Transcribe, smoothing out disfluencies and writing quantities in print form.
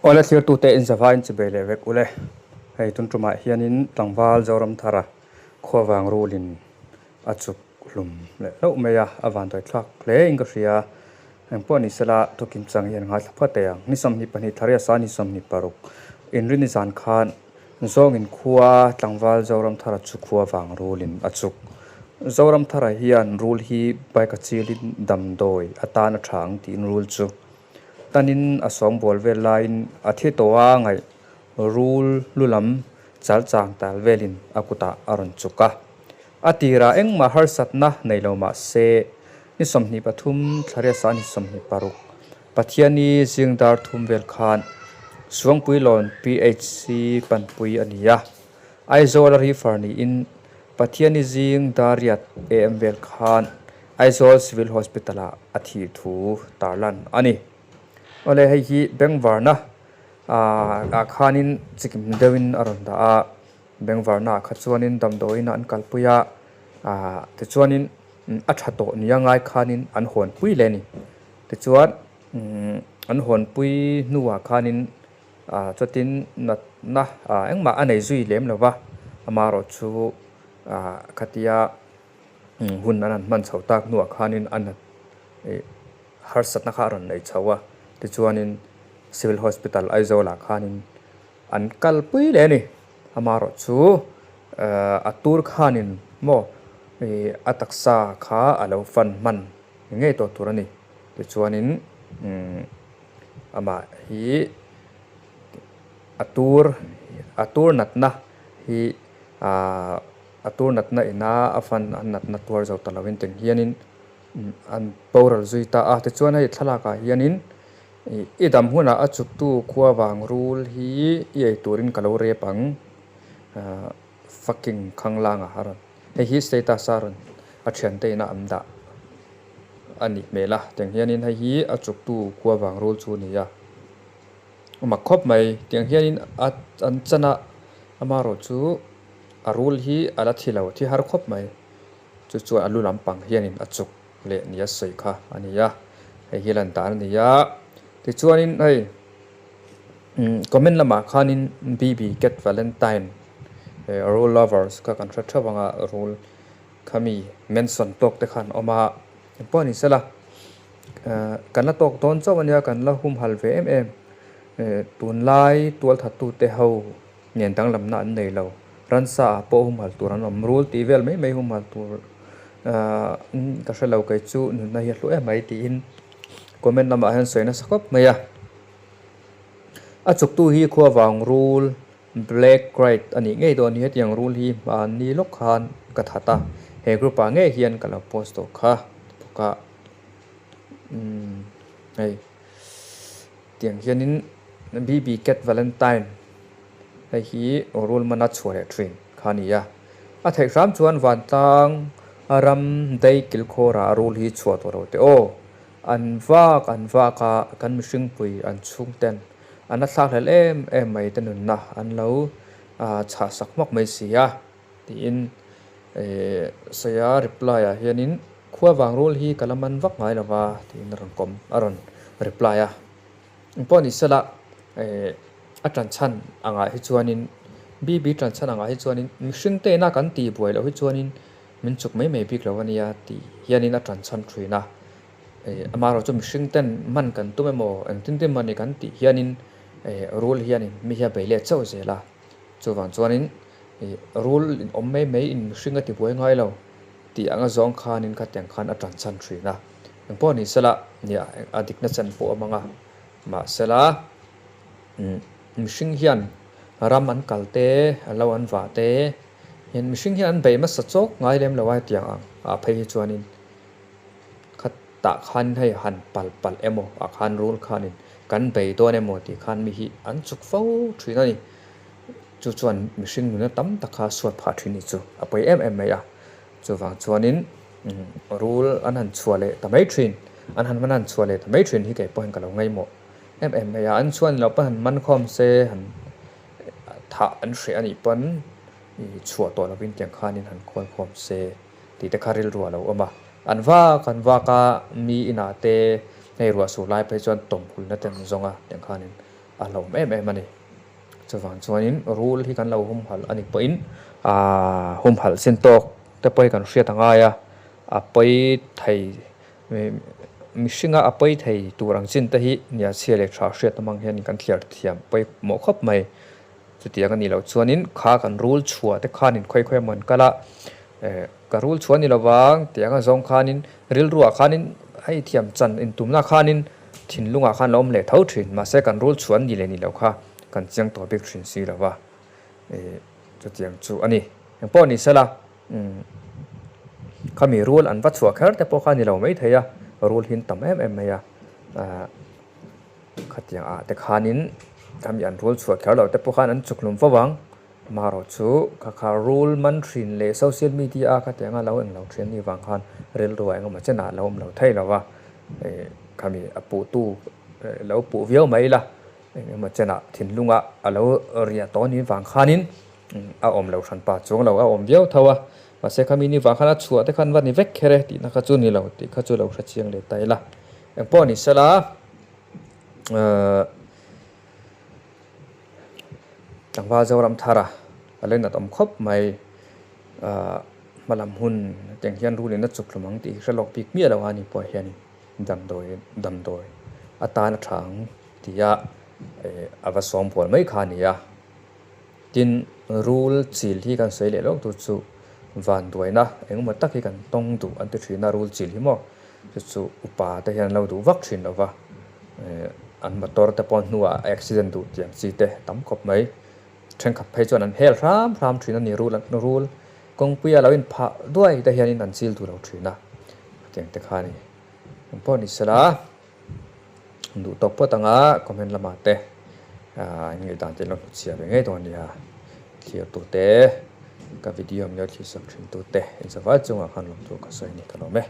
Awle thlirtute in zavaiin chibei leh vek ule. Hei tun tumah hianin tlangval Zoramthara khuavang rulin a chuk hlum leh hlauh mai a, a vanduai thlak hle in ka hria. Engpawh ni sela thukim chang hian ngaithla phawt thei ang. Ni 22 thla riat sa ni 26 inrini zan khan Zawngin khua tlangval Zoramthara chu khuavang rulin a chuk. Zoramthara hian rul hi bike a chilin damdawi atan a tha ang tiin rul chu Tanin a sawngbawl vel laiin a thi tawh a ngaih rul lu lam chal chang tal velin a kutah a rawn chuk a. A tirah engmah harsatna nei lo mah se, ni 23 thla riat ni 26 Pathiani zing dar thum vel khan Suangpuilawn PHC panpui a ni a. Aizawl a refer niin Pathiani zing dar riat am vel khan Aizawl Civil Hospital-ah a thih thu tarlan a ni. Awle hei hi Bengvarna ah khanin chikim deuhin a rawn dah a, Bengvarna ah kha chuanin damdawiin an kalpui a, tichuanin a tha tawh nia ngai khanin an hawnpui leh a ni. Tichuan an hawnpui hnuah khanin chutin natna engmah a nei zui lem lo va, amaherawhchu khatia hun an han hman chho tak hnuah khanin a nat ih harsatna kha a rawn nei chho a, tichuanin civil hospital Aizawl ah khanin an kalpui leh a ni. Amaherawh chu a tur khanin maw ih a taksa kha a lo fan hman ngei tawh tur a ni. Tichuanin umm amah hi a tur a tur natna hi ahh. A tur natna ina a fan an natna tuar zo ta loin teng hianin an boral zui ta a. Tichuan hei thlalakah hianin i dam hunah a chuktu khua vang rul hi i ei turin ka lo rep ang fucking khanglanga a rawn hei hi status a rawn a thiante ina an dah a nih hmel a. Teng hianin hei hi a chuktu khua vang rul chu a ni a. A mak khawp mai tiang hianin a an chan a amaherawh chu. A rul hi a la thi lo, thi har khawp mai. Chu chuan a lu lampang hianin a chuk leh nia sawi kha a ni a, hei hi lan dan a ni a. Tichuanin hei comment lamah khanin BB Cat Valentine rul lovers kha kan hre theuh ang a, rul khami mention tawk te khan awm a, engpawh a ni sela kan la tawk dawn chauh a nia, kan la humhal ve em em. Tunlai tualthattute ho. Nen danglamna an nei lo. Ransa ah pawh humhal tur an awm. Rul tih vel mai mai humhal tur ahh ka hre lo kei chu nunna hi a hlu em mai tiin comment lamah hian sawi nasa khawp mai a. A chuktu hi khuavang rul black krait a nih ngei dawn hi hetiang rul hi hmanni lawk khan ka that a, he group ah ngei hian ka lo post tawh kha bawk a umm hei. Tiang hianin BB Cat Valentine hei hi rul mana chhuah leh thin kha a ni a. A theih hram chuan vantlang a ram dei kilkhawrah rul hi chhuah tawh lo teh aw. An vak an vak a, kan mihringpui an chhungten an la thlak hlel em em mai te nunna an lo chhah sak hmawk mai si a. Tiin sawi a reply ah hianin khua vang rul hi ka la man vak ngai lo va tiin a rawn kawm a rawn reply a. Engpawh ni sela a tan chhan angah hi chuanin BB tan chhan angah hi chuanin mihring te ina kan tih buai loh hi chuanin min chuk mai mai bik lo a nia tih hianin a tan chhan thin a. Amaherawhchu mihring ten man kan tum emaw engtin tin emaw ni kan tih hianin rul hianin mi hi a bei let chauh zel a. Chuvang chuanin ih rul in awm mai mai in mihring a ti buai ngai lo tih anga zawng khanin khatiang khan a tan chhan thin a. Engpawh ni sela nia a dikna chan pawh a hmang a. Mahsela umm mihring hian ram an kal te a lo an vah te hian mihring hian an bei hmasa chawk ngai lem lo a hetiang ang ah phei hi chuanin khatah khan hei han pal palh emaw ah khan rul khanin kan bei dawn emaw tih khan mi hi an chuk fo thin a ni. Chu chuan mihring nuna tam tak kha suat phah thin ni chu a pawi em em mai a. Chuvang chuanin rul an han chhuah leh ta mai thin, an han man han chhuah leh ta mai thin hi kei pawhin ka lo ngaihmawh em em mai a. An chhuah ni loh pawn han man khawm se han thah an hreh a nih pawn chhuah tawh lovin tiang khanin han khawl khawm se tih te kha rilru a lo awm a. An vak an vak a, mi inah te hei ruah sur lai phei chuan tawmhulna te an zawng a tiang khanin. a hlauhawm em em a ni. Chuvang chuanin rul hi kan lo humhalh a nih pawhin aaa humhalh chin tawk te pawh hi kan hriat a ngai a, a pawi thei mihringa a pawi thei tur ang chin te hi nia chhia leh tha hriat amang hian kan thliar thiam pawimawh khawp mai. Chutiang a nih loh chuanin kha kan rul chhuah te khanin khawi khawi emaw an kal a, eh ka rul chhuah a ni lovang tiang a zawng khanin rilruah khanin hei thiam chan intumna khanin thinlungah khan lo awm leh tho thin mahse kan rul chhuah an ni leh ni lo kha kan chiang tawh bik thin si lova eh chutiang chu a ni. Engpawh ni sela umm khami rul an va chhuah kher te pawh kha a ni lo maithei a, rul hi an tam em em mai a ah. Khatiang ah te khanin ami an rul chhuah kher loh te pawh khan an chuk hlum fo ang. Amaherawh chu kha kha rul man thin leh social media a khatiang a lo englo thin anih vang khan rilru ah engemaw chenah a lo awm lo thei lo va. Ih khami a puh tu lo puh viau mai ila engemaw chenah thinlunga a lo riah tawh anih vang khanin a awm lo hran pa chuang lo a awm viau tho a. Mahse khami ni vang khan a chhuah te khan va ni vek kher e tihna kha chu ni lo tih kha chu lo hre chiang leh ta ila. Engpawh ni sela tlangval Zoram thara a lo inat awm khawp mai ahh hmalam hun tiang hian rulin a chuk hlum ang tih hi hre lawk bik miah lo a ni pawh hianin damdawi damdawi atan a tha ang tia eh a va sawm bual mai kha a ni a. Tin, rul chil hi kan sawi leh lawk tur chu vanduaina engemaw tak hi kan tawng duh an ti thin a, rul chil hi maw chu chu upa te hian an lo duh vak thin lo va, eh an motor te pawh hnuah a accident duh tih ang chi te tam khawp mai. Thenkhat phei chuan an hel hram hram thin a ni, rul an rul kawngpuia lo inphah duai te hianin an chil duh lo thin a, hetiang te kha a ni. Engpawh ni sela. Duh tawk phawt anga comment lamah te ah in ngaihdan te lo hmuchhiah ve ngei dawn nia. Thlir tu te ka video min lo thlir sak thin tu te in zavai chungah khan lawmthu ka sawi a ni ka lawm e.